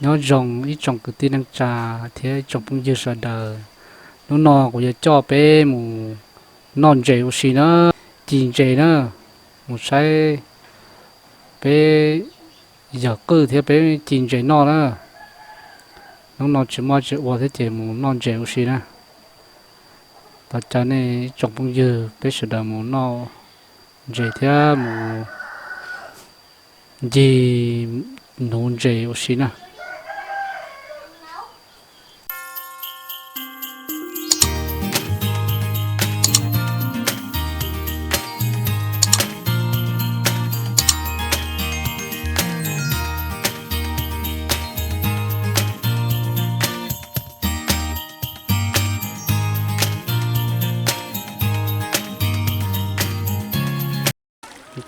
Nyob zoo ib tsoom kwv tij neej tsa thiab ib tsoom phooj ywg sawv daws. Hnub no kuv yuav coj peb mus noj ntses ua si na, ci ntses na, mus saib peb yawg qwj thiab peb ci ntses noj na. Hnub no tsis muaj tsis ua thiab ces mus noj ntses ua si na. Thov caw nej ib tsoom phooj ywg peb sawv daws mus noj ntses thiab mus ncig nuv ntses ua si na.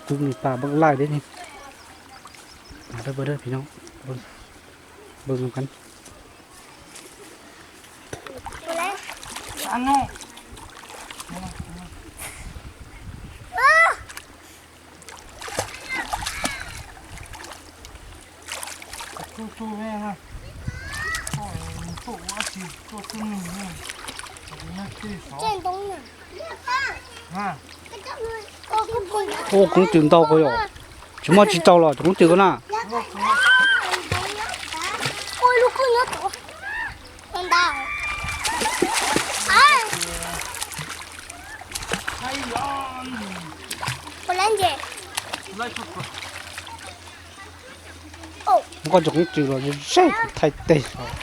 Kub nws tas npaj laij deb ne. Peb no, peb no kab. Ua koob tws ntau kawg yom. Tsis muaj tsis tau los cov koob tws ko na. Muab koj cov koob tws los ze kuv thaij teg os.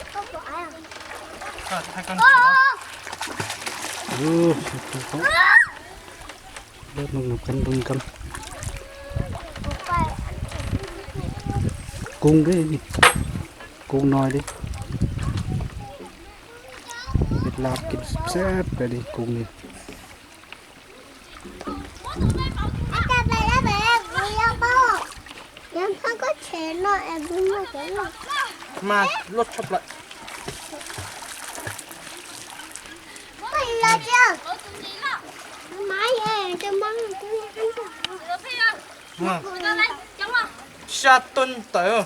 Kub deb, kub no deb. Lab kib xeb li kub li. Mas luaj tshaj plaws. Xya tun tawm.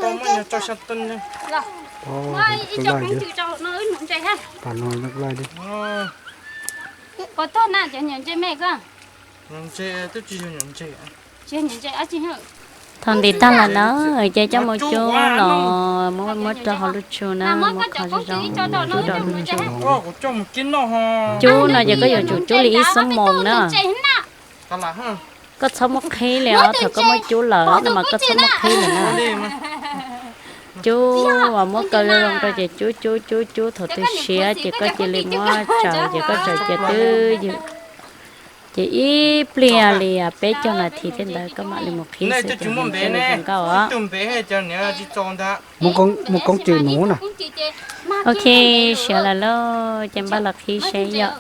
Koj muab nyuag tso xya tun. Pam no laij li. Tsis yog nyuam ntses. Thaum ntim tag lawm na, ces coj mus cub los muab muab rau hauv lub tsu na, muab kho zoo zoo, cub rau lub tsu. Cub no ces koj yuav tsum cub li ib xuab moos na. Koj txhob muab qhib li os, thaum koj muab cub lawm no mas koj txhob muab qhib li na. Cub uas muab kaw zoo zoo rau ces cub cub cub cub, thaum twg siav ces koj cia li muab tsaws, ces koj tsaws cia twb ywm. Ces ib pliag li peb caug nas this thiab ntawd koj mam li mus qhib xwb ces zoo nkauj os. Muab koob cws nuv na. Ok, siav lawm lauj, ces npaj los qhib seb yom.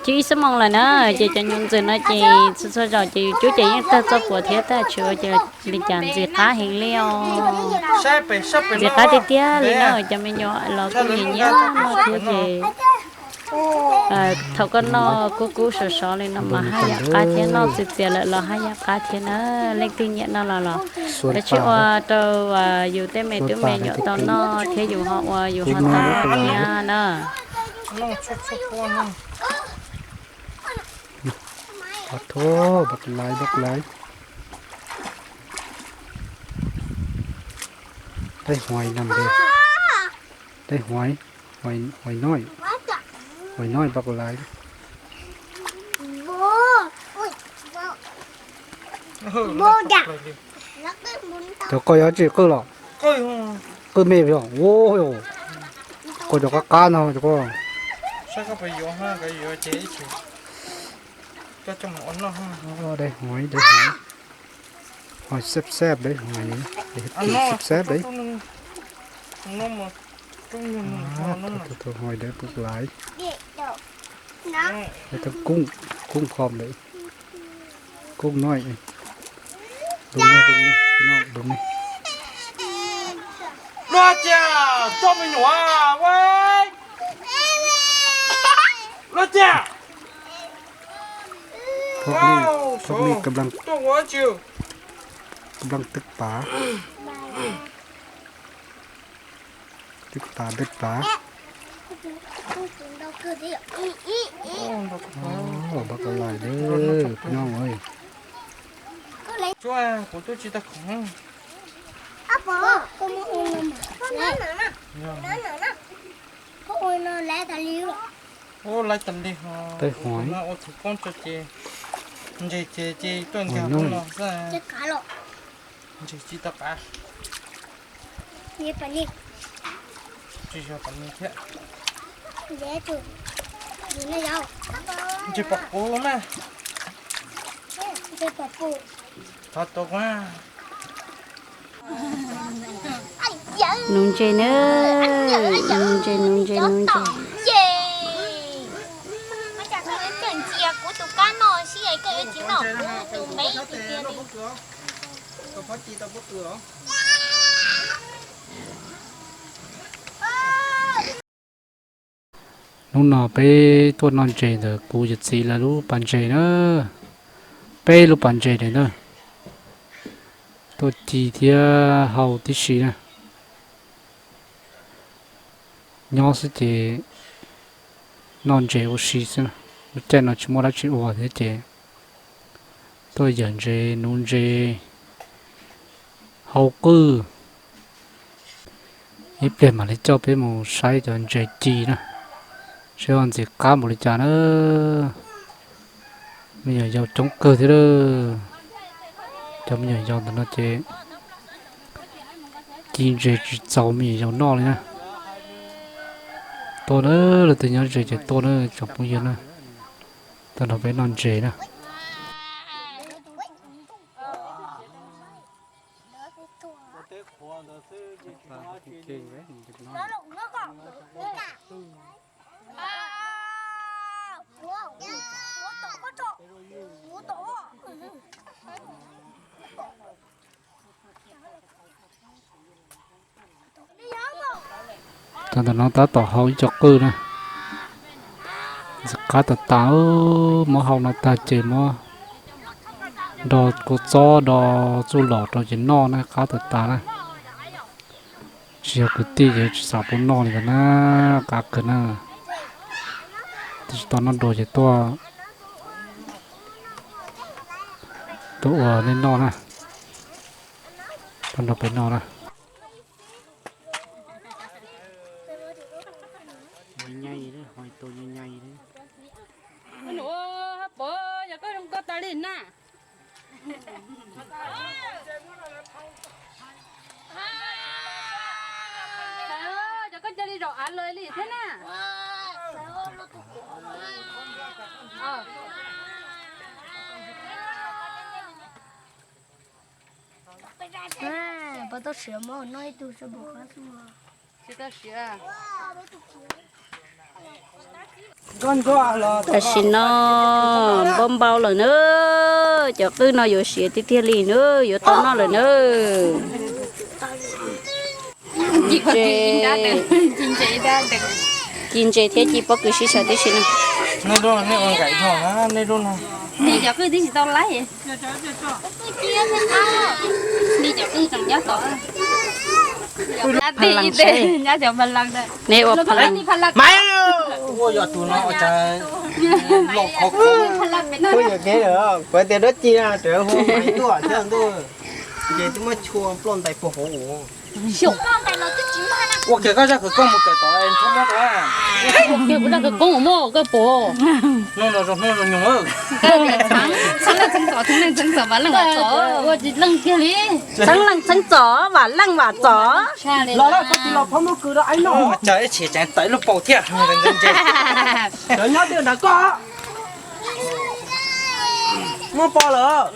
Cub ib xuab moos lawm na, ces cov nyuv ntxwm no ces txhua txhua zaus ces yus cub ces yeej tawg txoj puam thiab tag tsis ua li cas, ntxim qab heev li os. Ntxim qab tiag tiag li na, cov me nyuam los kuj nyiam nyiam noj thiab ces thaum koj noj kub kub sov sov li no mas haj yam qab thiab, noj txias txias lawm los haj yam qab thiab na. Leej twg nyiam noj los los, kav tsij ua rau yus tej me tub me nyuam tau noj thiab yus ho ua yus ho tau noj thiab na. Thov thov, bok laiv bok laiv. Tej huaim nam de, tej huaim, huaim noj, huaim noj bok laiv. Cov ko yuav tsis qwj los? Qwj me os. Koj cov qab qab no cov ko. Dej huaim, dej huaim, huaim xeb xeb dej, huaim xeb xeb dej. Huaim dej pw laiv. Koob, koob khom lawm. Koob no, dub ne, dub ne, dub ne. Luaj tiag, coj me nyuam, luaj tiag. Phoj Lis, Phoj Lis kab laj twb pav. Twb tas dej pas. Pab ko lais lawm peb nyob ua. Tsuas kuv twb tsis tau khoom. Ub, laiv tas li ho. Ua txhuv poob tso ces ntseg ces ces tuaj nkag no xwb. Ntseg tsis tau qav. Tsis yog pom nws thiab. Ntseg pom qub na. Thov tua kuv. Nuv ntses na, nuv ntses, nuv ntses, nuv ntses. Ntsia kuv tus kab no sib hais koj yuav tsis noj kuv tus npe tiag tiag li. Hnub no peb tuaj noj ntses ntawm kuv yawm txiv lawv lub pas ntses na, peb lub pas ntses ntawm na, tuaj ci thiab hau tib si na. Nyob xwb ces noj ntses ua si xwb, lub caij no tsis muaj dab tsi ua thiab ces tuaj yawm ntses nuv ntses hau qwj. Ib pliag mam li coj peb mus saib cov ntses ci na, saib ntxim qab npaum li cas na. Me nyuam yaus coob kawg thiab lawm. Cov me nyuam yaus ntawm no ces ci ntses tsis txaus me nyuam yaus noj li na. Tuaj na, leej twg nyob ze ces tuaj na tsoom phooj ywg na. Tuaj nrog peb noj ntses na. Tau ntawm no tab tom hau ib co qwj na. Ntxim qab tas tas, muab hau no tag ces muab nrog kua txob nrog txuj lom rau ces noj na, qab tas tas na. Tsis yog kwv tij ces tsis xav pub noj li ntawd na, qab kawg na. Twb tsis tau noj dua ces tuaj, tuaj ua nej noj na, tuaj nrog peb noj na. Pov, yog koj zoo nkauj tas li na. Cov koj cia li zaum av lawm li thiab na. Pov tau siav mov noj ib tug sab pum qab xwb. Tam sim no npau npau lawm na, cov qwj no yuav siav tiag tiag li na, yuav tau noj lawm na. Ci ntses thiab ci pob kws sib xyaw tib si na. Nej ua nkaim dhau nej lub no. Cov qwj twb tsis tau laib. Neb ua pha laj. Ua yog tus no cas los khov kho. Kuv tias dab tsi na, hu Maiv tuaj thiab ntuj, ces twb muab tshua ploj ntais puag hauv. Ua kiag koj zaj khawv koob mus kawm tod es nrhiav muab rau. Ua kiag kuv zaj khawv koob mus muab koj pom. Hnub no zoo hnub zoo nyoog. Ua tsis leej kiag li. Txheeb leej txheeb txom, vam leej vam txom. Los lawm koj tsis los phob muab kws rau aib noj. Cas ib txhia tseem tawm lub paus thiab. Cov nyob twg nrog koj? Muab pov lawm.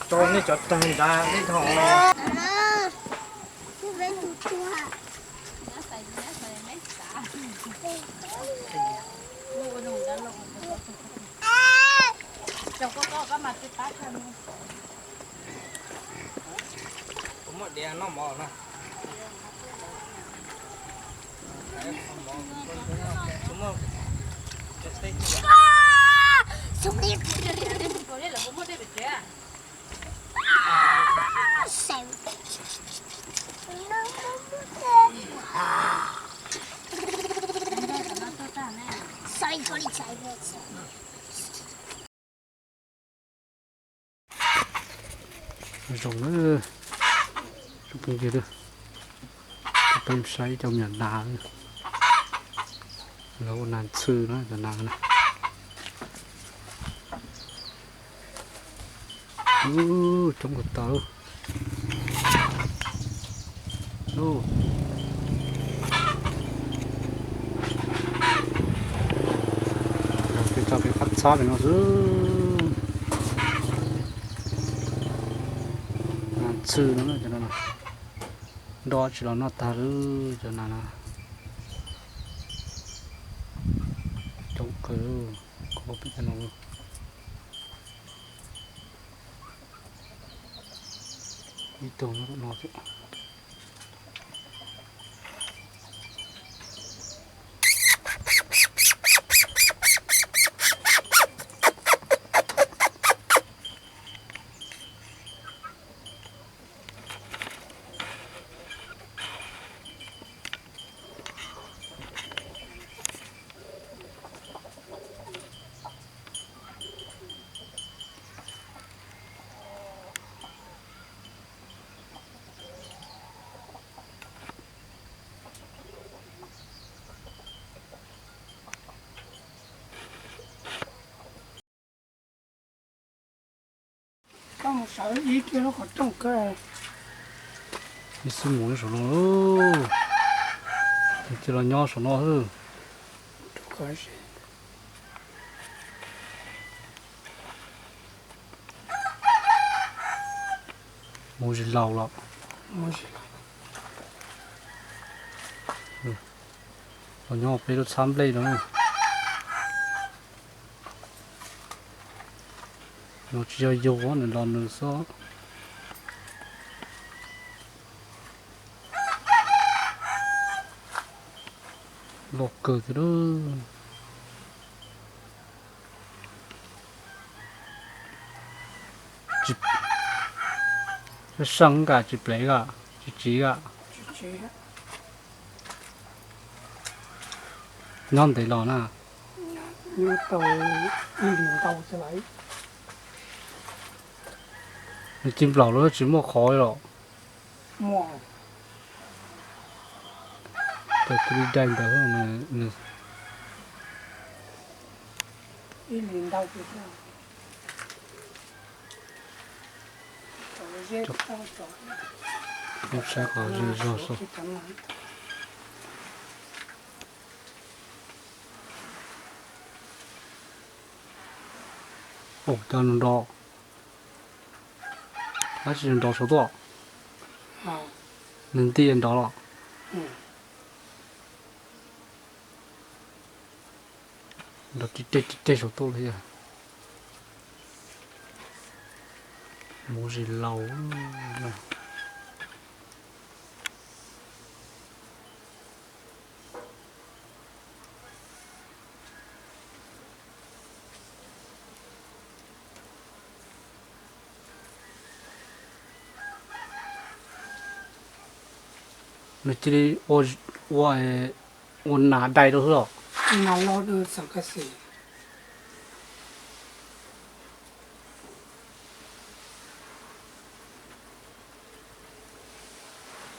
Rau nej cov raug nrad ib tho. Kuv muaj diav noj mov na. Kuv Zoo na, zoo phooj ywg, peb saib cov me nyuam nas, lawv ua nas ntxhw na, cov nas na. Coob kawg tawv. Peb tso peb qab txhab pem no xwb. Nas ntxhw no, cov no nroj tsis los noj tag lawm cov nas na. Coob kawg, kho peb cov no. Ib tug no. Ib xub mus saum no, cia los nyob saum no xwb. Mus zis laus los. Los nyob peb lub txhab nplej no. No tsis yog yug, nws los nws xwb. Loj kawg thiab lauj. Seej kam tsis plev kam tsis tsiv kam. Nyob ntev los na. Nws ci nplaum los tsis muaj qhov li los. Tus li dai ntawd nws saib qhov zoo zog xwb. Ua cas nws nrov, dab tsi nrov saum tuaj? Nws nti nrov los? Nrov tig teg tig teg saum tuaj li. Mus zis laus. Nws cia li ua, ua nas dai rau xwb los? Nas los xeem kas xis.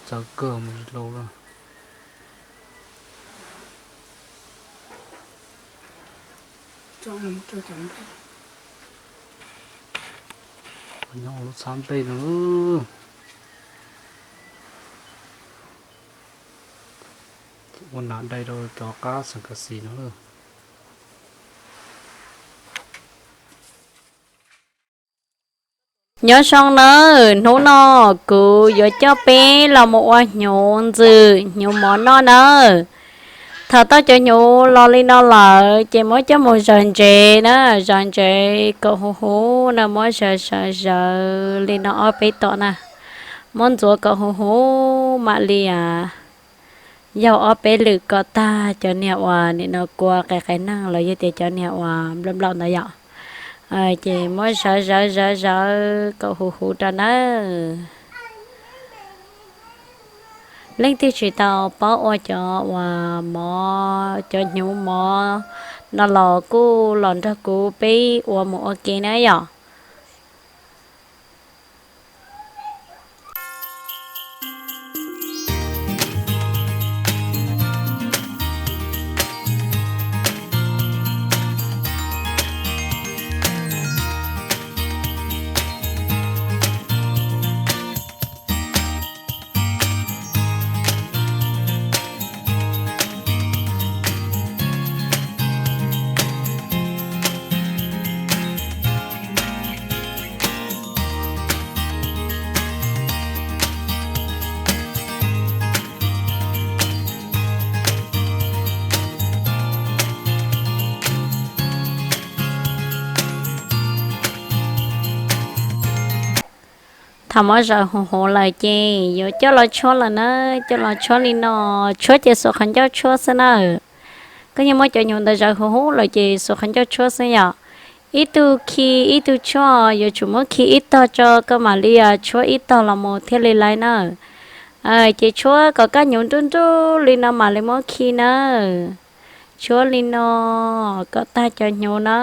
Txawv kawg mus zis laus lawm. Nyob lub txhab nplej no. Ua nas dai rau cov qab xeem kas xis no. Nyob zoo nawb, hnub no kuv yuav coj peb los mus ua hnyuv ntxwm hnyuv mov noj nawb. Thaum tau cov hnyuv los li no lawm ces muab coj mus zom ntsev na, zom ntsev kom huv huv na, muab zawv zawv zawv li no ob peb tom na, muab ntxuav kom huv huv mam li a Yaug ob peb lwm kom tag cov niag uas nim no kua qe qe neeg los yog tias cov niag uas nplaum nplaum ntawd yom. Ces muab zawv zawv zawv zawv kom huv huv rau nawb. Leej twg tsis tau paub ua cov uas mov, cov hnyuv mov no los kuj los nrog kuv peb ua mus ua ke na yom. Thaum mov zawv huv huv lawm ces yuav coj los tshuab lawm na, coj los tshuab li no, tshuab ces xuas qhov ncauj tshuab xwb na. Koj yeej muab cov hnyuv ntawd zawv huv huv lawm ces xuas qhov ncauj tshuab xwb yom. Ib tug khi ib tug tshuab, yuav tsum muab khi ib tog tso koj mam li tshuab ib tog los mus thiaj li laib na. Ces tshuab kom kab hnyuv nruj nruj li no mam li muab khi na. Tshuab li no kom tag cov hnyuv na.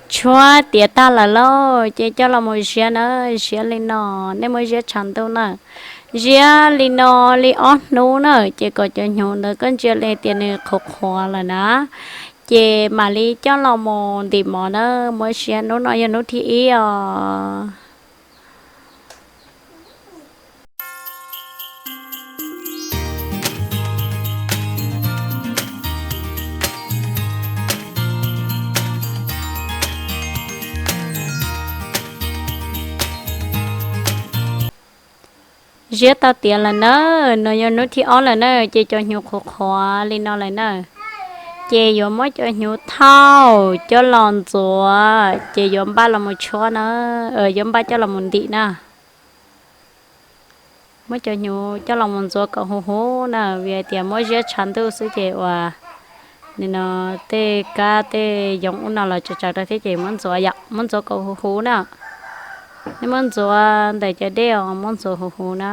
Tshuab tiav tag lawm lauj, ces coj los mus ziab na, ziab li no, nej muab ziab tshav ntuj na, ziab li no li ob hnub na, ces kom cov hnyuv ntawd koj ntsia li tias nws qhuav qhuav lawm na, ces mam li coj los mus ntim mov na, muab ziab, hnub no yog hnub thib ib os. Ziab tau tiav lawm na, no yog hnub thib ob lawm na, ces cov hnyuv qhuav qhuav li no lawm na, ces yuav muab cov hnyuv thauj coj los ntxuav, ces yuav npaj los mus tshuab na, yuav npaj coj los mus ntim na. Muab cov hnyuv coj los mus ntxuav kom huv huv na, vim hais tias muab ziab tshav ntuj xwb ces uas nim no tej kab tej yoov ub no los tsaws tsaws rau thiab ces muab ntxuav yom, muab ntxuav kom huv huv na. Nej muab ntxuav ntawm cov dej os, muab ntxuav huv huv na.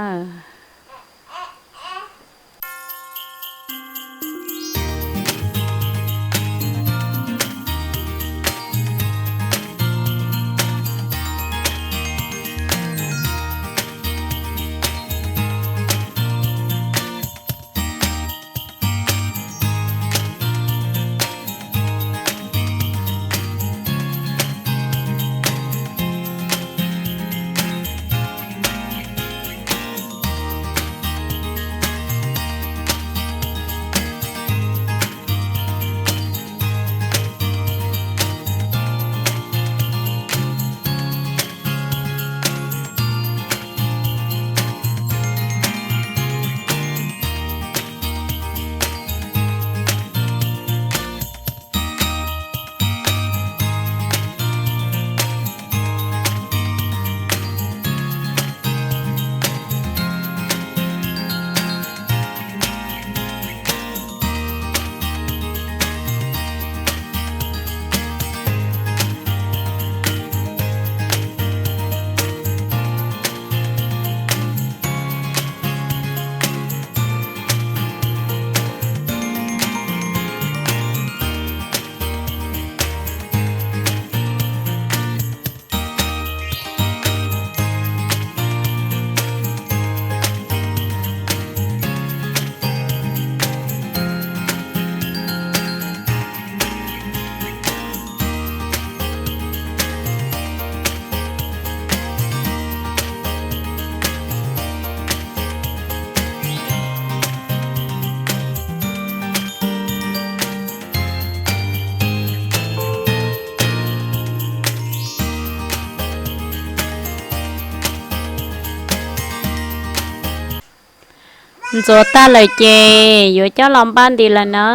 Ntxuav tag lawm ces yuav coj los npaj ntim lawm na.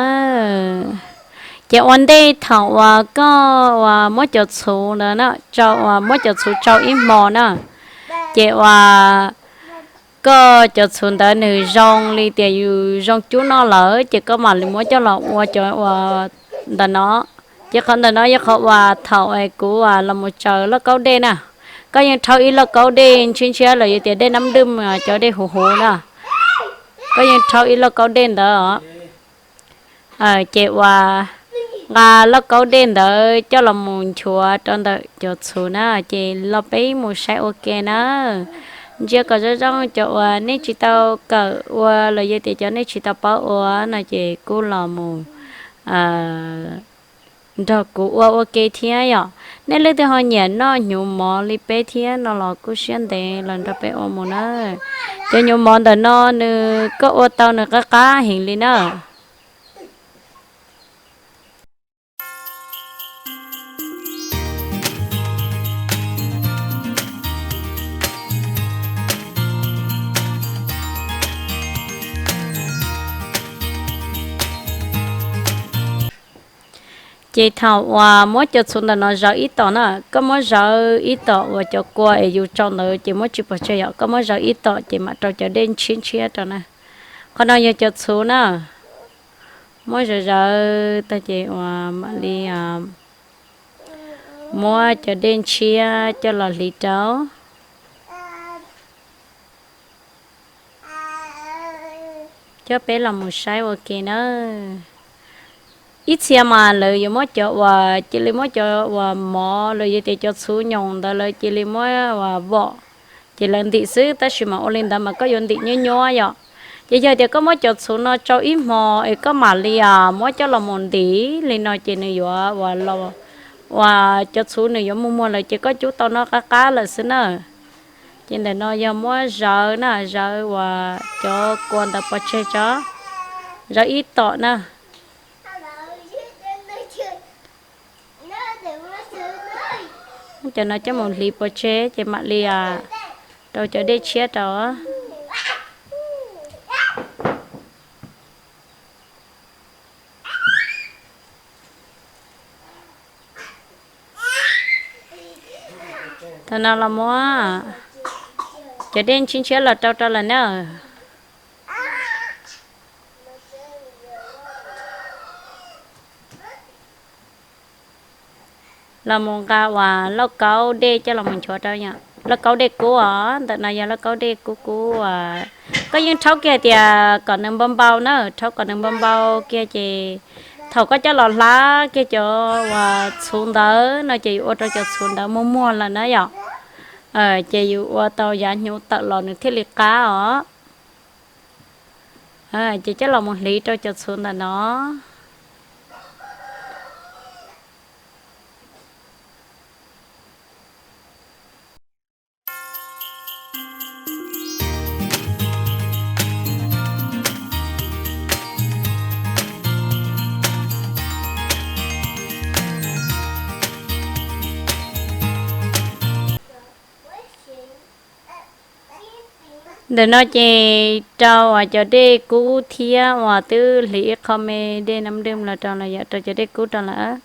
Ces ua ntej thaum uas koj uas muab cov txhuv ntawd na, uas muab cov txhuv tsau ib hmo na, ces uas koj cov txhuv ntawd nws zoo li tias yus zoo cub noj lawm ces koj mam li muab coj los ua cov uas ntawm no. Ces qhov ntawm no yog qhov uas thaum kuv uas los mus tsaws lauj kaub dej na, koj yeej rhaub ib lauj kaub dej ntshiab ntshiab los yog tias dej nab dwj, cov dej huv huv na, koj yeej rhaub ib lauj kaub dej ntawd. Ces uas nqa lauj kaub dej ntawd coj los mus nchuav rau ntawm cov txhuv na, ces los peb mus saib ua ke na. Ntsia kom zoo zoo, cov uas nej tsis tau kawm ua los yog tias cov nej tsis tau paub ua no ces kuj los mus nrog kuv ua ua ke thiab yom. Nej leej twg ho nyiam noj hnyuv mov li peb thiab no los kuj siab ntev los nrog peb ua mus na. Cov hnyuv mov ntawm no nws koj ua tau nws qab qab heev li na. Ces thaum uas muab cov txhuv ntawm no zawv ib tom na, koj muab zawv ib tom uas cov kua es yus tsau ntawd ces muab tsis pov tseg yom, koj muab zawv ib tom ces mam rau cov dej ntshiab ntshiab rau na. Qhov no yog cov txhuv na, muab zawv zawv tag ces uas mam li muab cov dej ntshiab coj los hliv rau. Coj peb los mus saib ua ke nawb. Ib txhia mas lawv yuav muab cov uas cia li muab cov uas mov los yog tias cov txhuv nyoos ntawd lawv cia li muab uas vom, ces lawv ntim xwb, tab sis mas ua li ntawd mas koj yuav ntim nyuab nyuab yom. Ces yog tias koj muab cov txhuv no tsau ib hmo es koj mam li muab coj los mus ntim li no ces nws yuav uas los, uas cov txhuv nws yuav muag muag lawm ces koj cub tau noj qab qab lawm xwb na. Ces ntawm no yog muab zawv na, zawv uas cov kua ntawd pov tseg tso, zawv ib tom na. Muab cov no coj mus hliv pov tseg ces mam li rau cov dej tshiab rau. Thaum no los muab cov dej tshiab tshiab los rau rau lawm na. Los mus nqa uas lauj kaub dej coj los mus nchuav rau yom, lauj kaub dej kub os, ntawm no yog lauj kaub dej kub kub uas koj yeej rhaub kiag tias kom nws npau npau na, rhaub kom nws npau npau kiag ces thaum koj coj los hlab kiag cov uas txhuv ntawd no ces yuav ua rau cov txhuv ntawd muag muag lawm na yom. Ces yus ua tau yav hnyuv tawm los nws thiaj li qab os. Ces coj los mus hliv rau cov txhuv ntawm no. Ntawm no ces rau uas cov dej kub thiab uas twb hliv ib qho me dej nab dwm los rau lawm yom, rau cov dej kub rau lawm.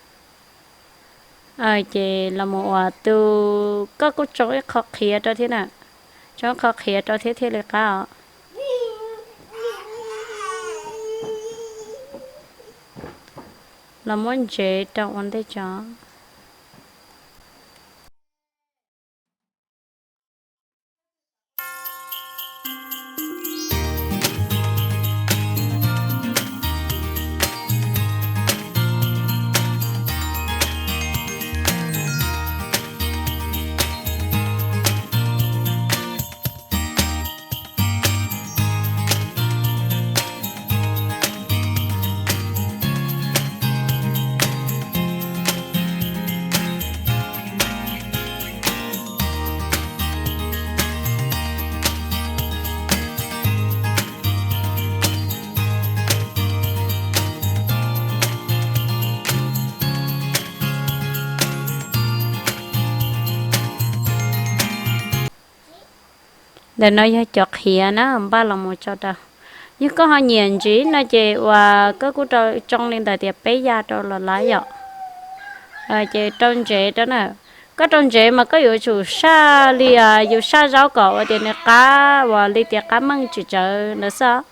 Ces los mus uas tus koj kuj tsoo ib qho qhiav rau thiab na, tsoo ib qho qhiav rau thiab thiaj li qab os. Los muab ntsev rau ua ntej tso. Ntawm no yog cov qhiav na, npaj los mus tso rau. Yog koj ho nyiam ntsev no ces uas koj kuj rau tsoo li ntawm tias peb yav rau los lawm yom. Ces rau ntsev rau na. Koj rau ntsev mas koj yuav tsum saj li yus saj zaub kom ua tias nws qab uas li tias qab meej tsis tsawv ntawd xwb.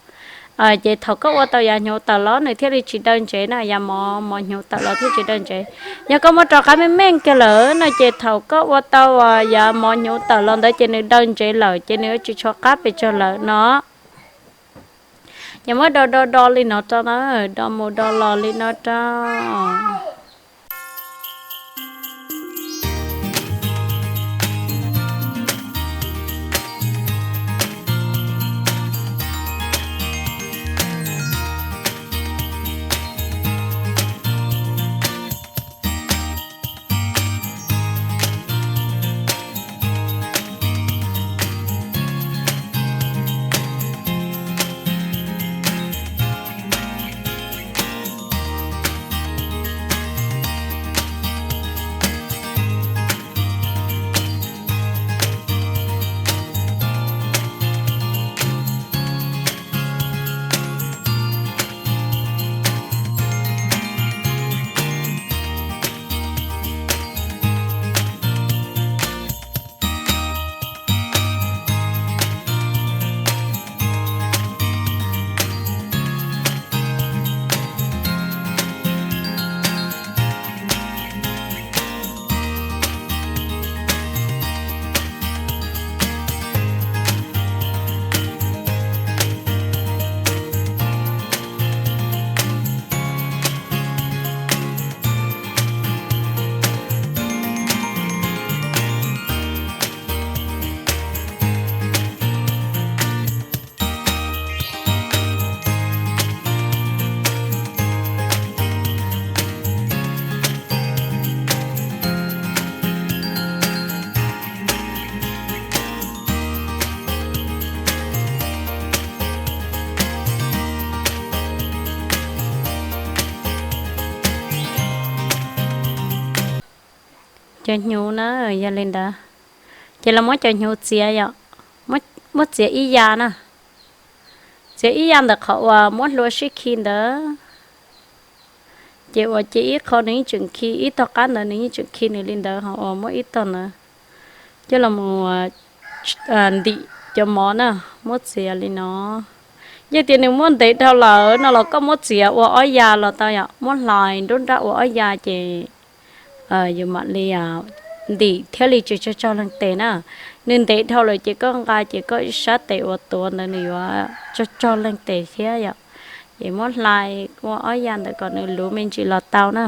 Ces thaum koj ua tau yav hnyuv tawm los nws thiaj li tsis daw ntsev na, yav mov mov hnyuv tawm los thiaj tsis daw ntsev. Yog koj muab rau qab meej meej kiag lawm no ces thaum koj ua tau yav mov hnyuv tawm los ntawd ces nws daw ntsev lawm ces nws yuav tsis tshua qab pes tsawg lawm no. Ces muab do do do li no rau na, do mus do los li no rau. cov hnyuv na, yog li ntawd ces los muab cov hnyuv txiav yom, muab txiav ib ya na, txiav ib ya ntawm qhov uas muab hlua sib khi ntawd. Ces uas cia ib qho nws yeej tseem khi, ib tog qab ntawd nws yeej tseem khi nws li ntawd, ho uas muab ib tog ntawd coj los ntim cov mov na, muab txiav li no. Yog tias nws muab ntev dhau lawm no los koj muab txiav ua ob ya los tau yom, muab hlais nruab nrab ua ob ya ces yus mam li ntim thiaj li tsis tsog tsog leej tes na. Nws ntev dhau lawm ces koj nqa ces koj sab tes uas tuav ntawd nws yuav tsog tsog leej tes thiab yom. Ces muab hlais ua ob ya ntawd kom nws luv me ntsis los tau na.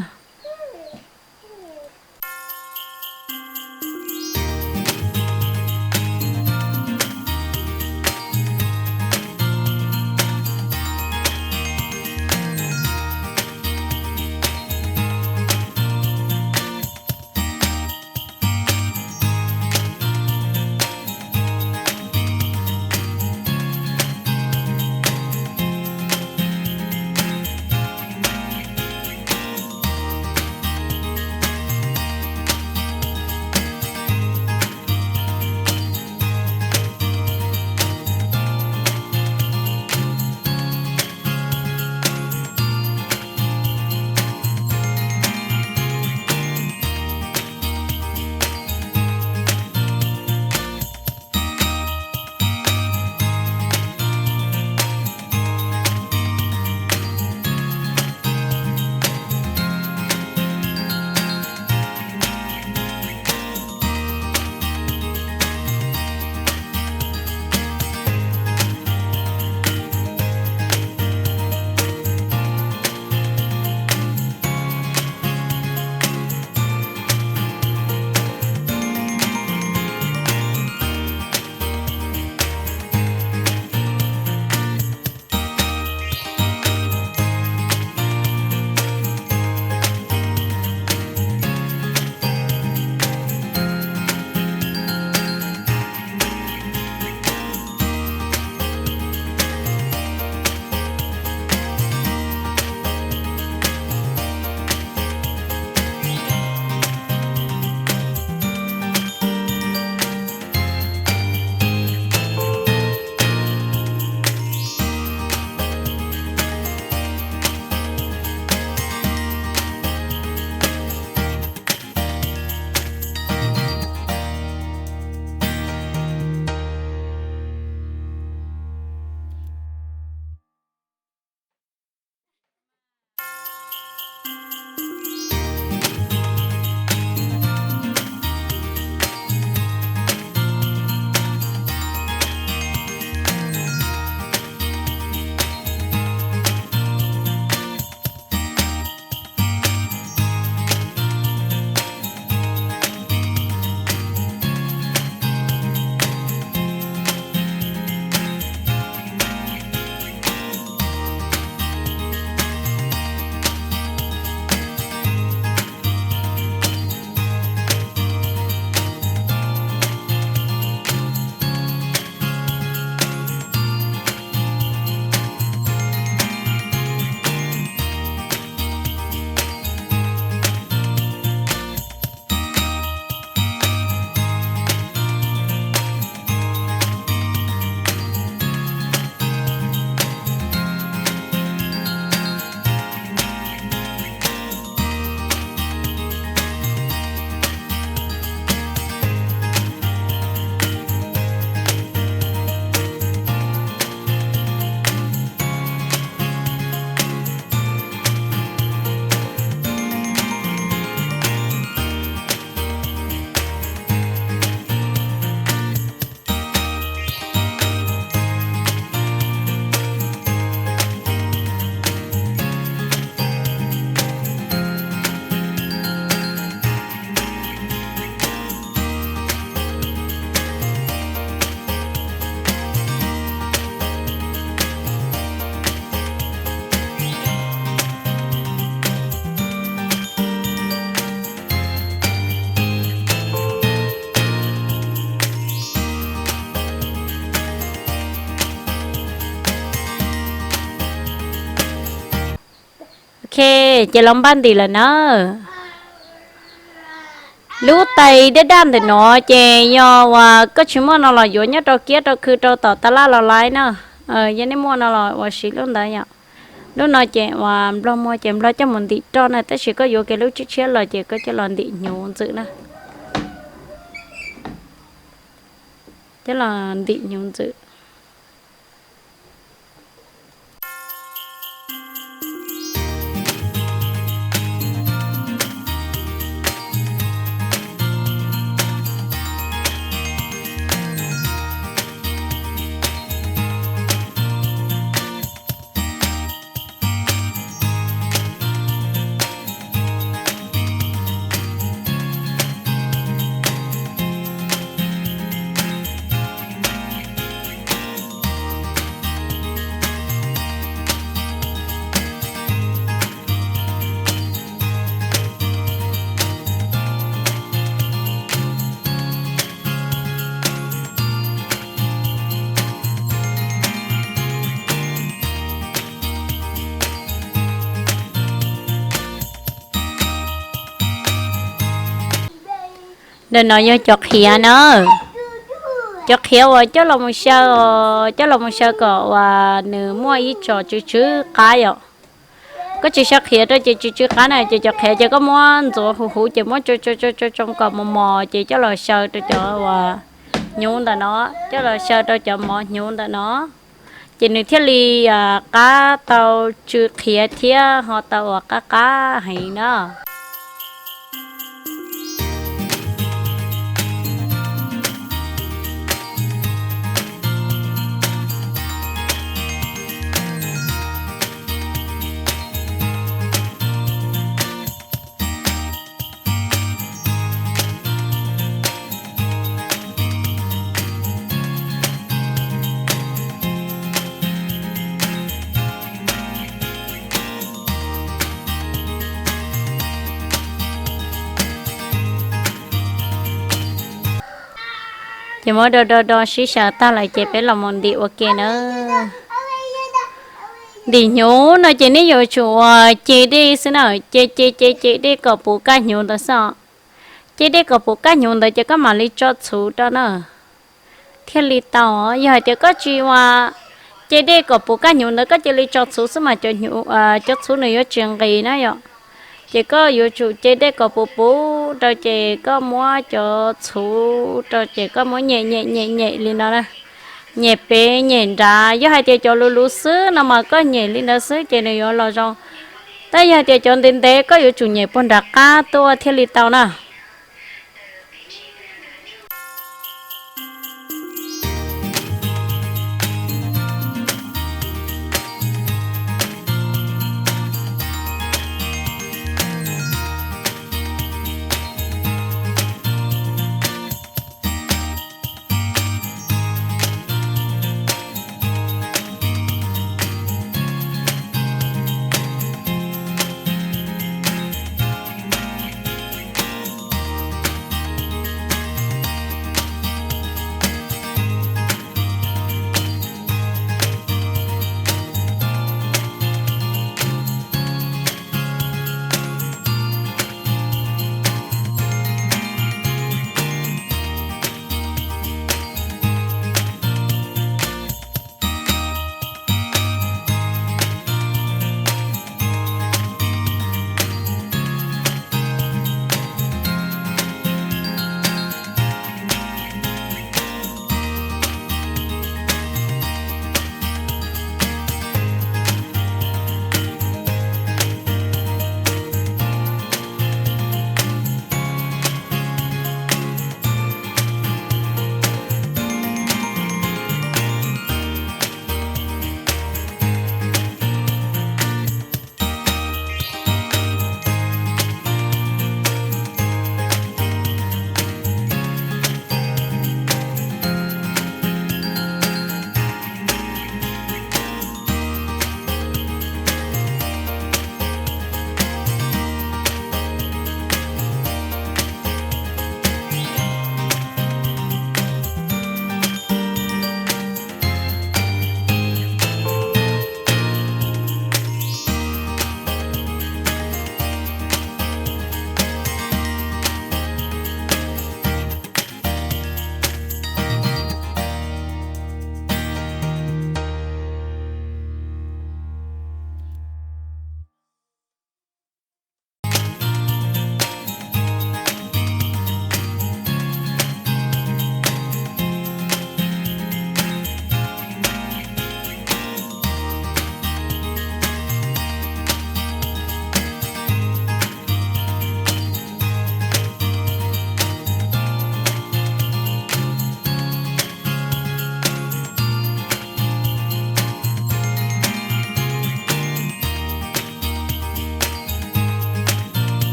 Ok, ces los npaj ntim lawm na. Lub tais daj daj ntawm no ces yog uas koj tsis muaj no los yuav nyob rau kiab rau khw rau tom tab laj los laib na. Yog nej muaj no los uas siv lub ntawd yom. Lub no ces uas nplog muag ces nplog coj mus ntim roj na, tab sis koj yuav kiag lub tshiab tshiab los ces koj coj los ntim hnyuv ntxwm na. Coj los ntim hnyuv ntxwm. Ntawm no yog cov qhiav na, cov qhiav uas coj los mus xyaw, coj los mus xyaw kom uas nws muaj ib tsom tsw tsw qab yom. Koj tsis xyaw qhiav rau ces tsw tsw qab na, ces cov qhiav ces koj muab ntxuav huv huv ces muab tsoo tsoo tsoo tsoo kom mos mos ces coj los xyaw rau cov uas hnyuv ntawm no, coj los xyaw rau cov mov hnyuv ntawm no, ces nws thiaj li qab tau tsw qhiav thiab ho tau uas qab qab heev na. Ces muab do do do sib xyaw tag lawm ces peb los mus ntim ua ke na. Ntim hnyuv no ces nej yuav tsum uas ce dej xwb na, ce ce ce ce dej kom puv kab hnyuv ntawd xwb os. Ce dej kom puv kab hnyuv ntawd ces koj mam li tso txhuv rau na, thiaj li tau. Yog hais tias koj tsis uas ce dej kom puv kab hnyuv ntawd, koj cia li tso txhuv xwb mas cov txhuv nws yuav tsis nqis na yom. Ces koj yuav tsum ce dej kom puv puv rau ces koj muab cov txhuv rau ces koj muab nyem nyem nyem nyem li no na. Nyem pem nyem nrad, yog hais tias cov luv luv xwb no mas koj nyem li ntawd xwb ces nws yuav los zoo. Tab yog hais tias cov ntev ntev koj yuav tsum nyem puag nram qab tuaj thiaj li tau na.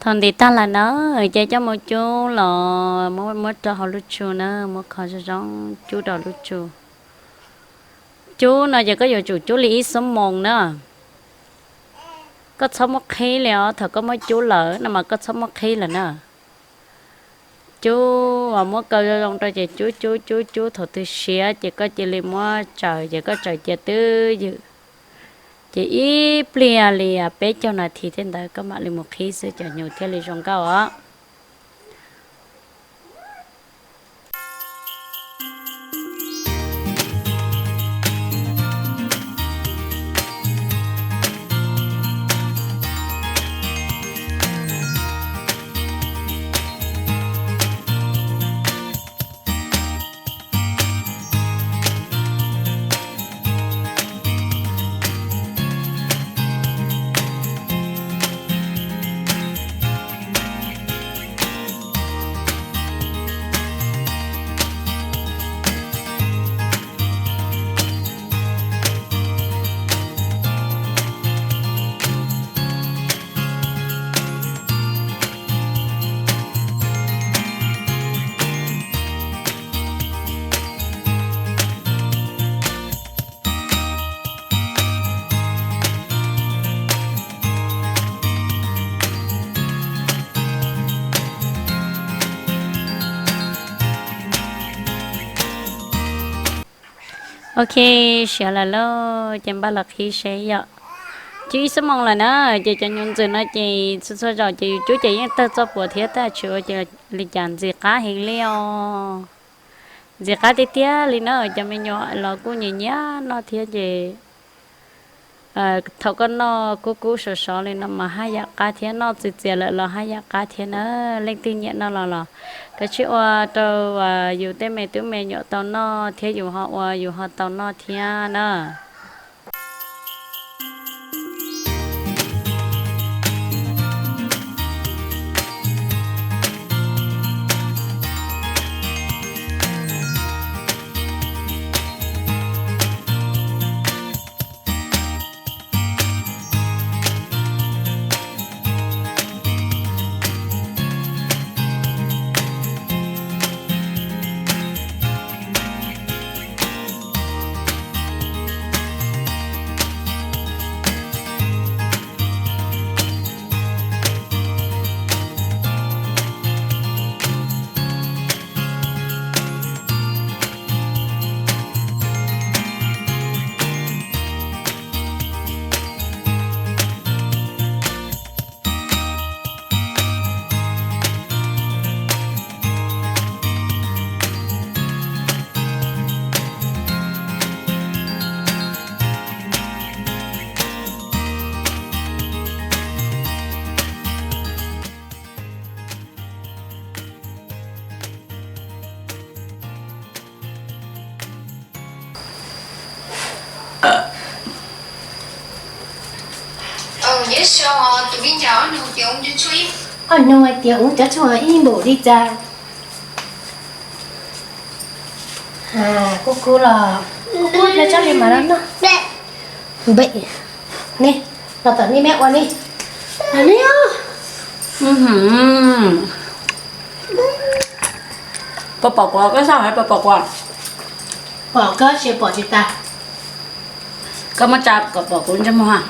Thaum ntim tag lawm na, ces coj mus cub los muab, muab rau hauv lub tsu na, muab kho zoo zoo cub rau lub tsu. Cub no ces koj yuav tsum cub li ib xuab moos na. Koj txhob muab qhib li os, thaum koj muab cub lawm no mas koj txhob muab qhib lawm na. Cub uas muab kaw zoo zoo rau ces cub cub cub cub, thaum twg siav ces koj cia li muab tsaws, ces koj tsaws cia twj ywm. Ces ib pliag li peb caug nas this tej ntawd koj mam li mus qhib xwb cov hnyuv thiaj li zoo nkauj os. Ok, siav lawm lauj, ces npaj los qhib seb yom. Cub ib xuab moos lawm na, ces cov hnyuv ntxwm no ces txhua txhua zaus ces yus cub ces yeej tawg txoj puas thiab, tab sis ua cas li cas ntxim qab heev li os. Ntxim qab tiag tiag li na, cov me nyuam los kuj nyiam nyiam noj thiab ces thaum koj noj kub kub sov sov li no mas haj yam qab thiab, noj txias txias lawm los haj yam qab thiab na. Leej twg nyiam noj los los kav tsij ua rau yus tej me tub me nyuam tau noj thiab yus ho ua yus ho tau noj thiab na. Ob nug hais tias ua cov tshuaj ib npaum li cas. Kub kub los kub kub thiab tsob li mas no noj. Npe, ne, los tom nej me ua ne. Los ne os. Puas pom kuv koj xauj, puas pom kuv? Pom koj tsis pom tsis tas. Koj muab tsa kom pom kuv ntsej muag.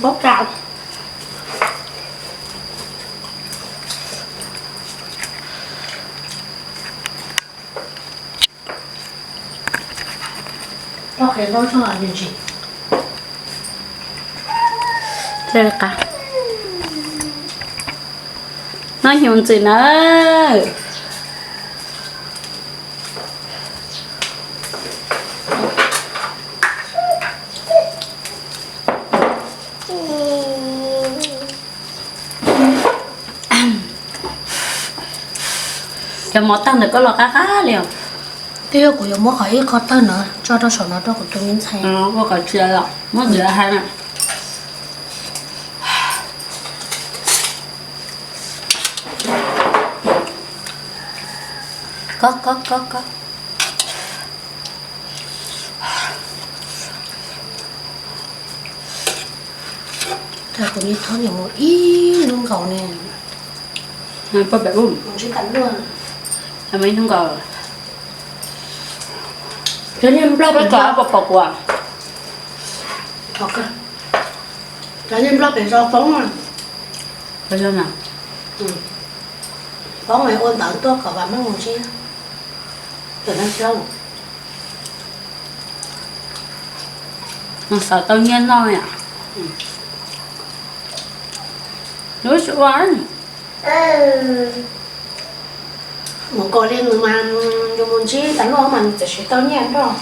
Paub tsa. Noj hnyuv ntxwm nawb. Cov mov tawg ntawm koj los qab qab li os. Twb yog kuv yuav muab qhov ib qho tawg no tso rau saum no rau kuv tus me ntxhais. Ua kom tsia los muab ntxiv hais na. Koj koj koj koj. Tag kuv niag thob nyuam mus ib hnub nkaus ne. Poj pem ub, mus ib hnub nkaus. Cov niag nplog pem zos pom pom kuv. Cov niag nplog pem zos poob. Poob ua ntawv tuaj kom vam meej mus ntsib. Xav tau nyiaj noj. Lub ua mus kos li nws mas, yus mus ntsib tas luaj mas nws txawm siv tau nyiaj nrog.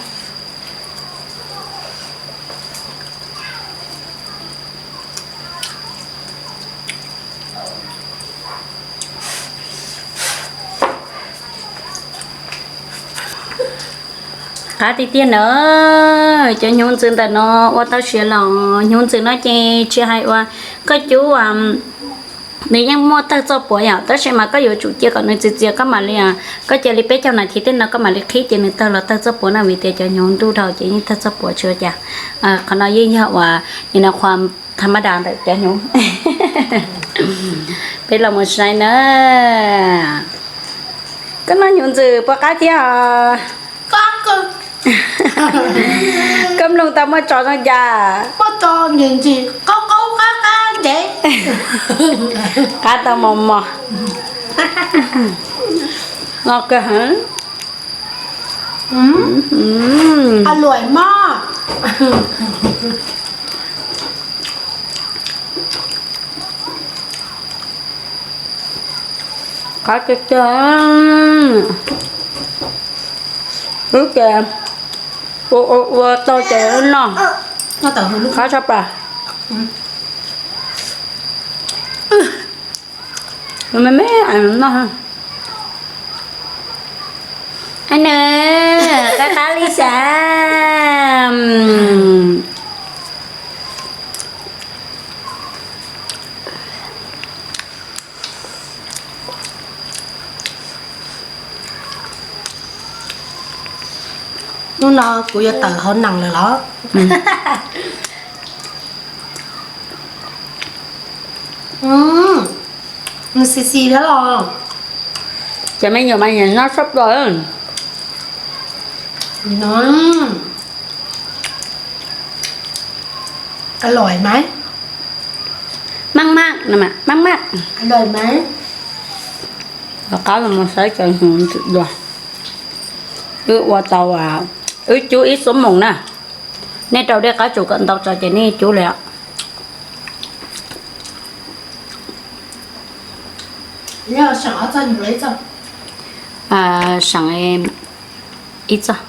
Qab tiag tiag na. Cov hnyuv ntxwv ntawm no ua tau siav los hnyuv ntxwv no ces tsis hais uas koj cub, nws yeej muaj tawg txoj puav yom, tab sis mas koj yuav tsum cia kom nws txias txias koj mam li, koj cia li peb caug nas this tej no koj mam li qhib ces nws tawg los tawg txoj puav na, vim tias cov hnyuv ntuj dhau ces yeej tawg txoj puav tsis ua cas. Qhov no yeej yog uas nim no qhuas tha mab das ntawm cov hnyuv. Peb los mus saib na. Koj noj hnyuv ntxwv puas qab thiab os? Koj mloog tau muaj tso zoo cas? Qab tau mos mos. Noj kawg heev. Qab tiag tiag. Wb ces ua ua ua tau ces wb noj. Qab tshaj plaws. Me me noj. Nws qab qab li xav. Hnub no kuv yuav tawm hauv nees lawm los? Nws xis xis thiab los? Cov me nyuam mas nyiam noj tshaj plaws. Maj maj, maj maj. Rov qab los saib cov hnyuv ntxwv dua. Wb ua tau, wb cub ib xuab moos na. Nej rau dej qab tsuas kom ntau tso ces nej cub li os. Seem ib txoj.